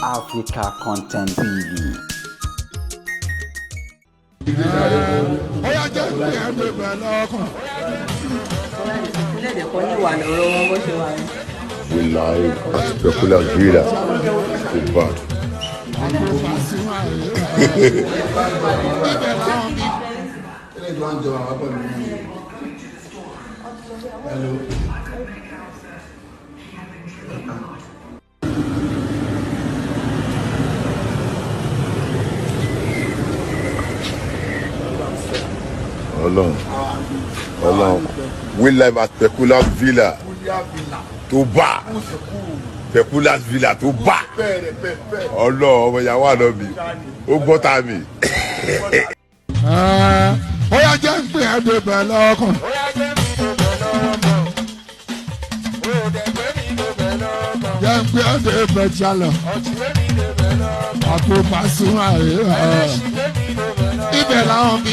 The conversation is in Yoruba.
Africa Content TV. Ó yá, jẹ́ pé ẹ̀ ń bẹ̀bẹ̀ lọ́kàn. Ìpínlẹ̀ Èkó ní ìwà lọ́rọ̀ wọn bó ṣe wà ní. We live at Peculiar Villa. Too bad. Pasuma ibẹ̀ làwọn bí. Eléyìí tó wá ń jẹun àwọn pẹ̀lú mi. Hello. Ọlọ́run, Ọlọ́run. We live at Peculiar Villa. Peculiar Villa. Tó bá Peculiar Villa tó bá. Bẹ́ẹ̀rẹ̀ bẹ́ẹ̀ bẹ́ẹ̀. Ọlọ́run, ọmọ ìyàwó àná mi. Ó gbọ́ tá mi. Ó yá, jẹ́ pé ẹ̀ ń bẹ̀bẹ̀ lọ́kàn. Jẹ́ pé ẹ̀ ń bẹ̀bẹ̀ jalọ. Àpò Pasuma ibẹ̀ làwọn bí.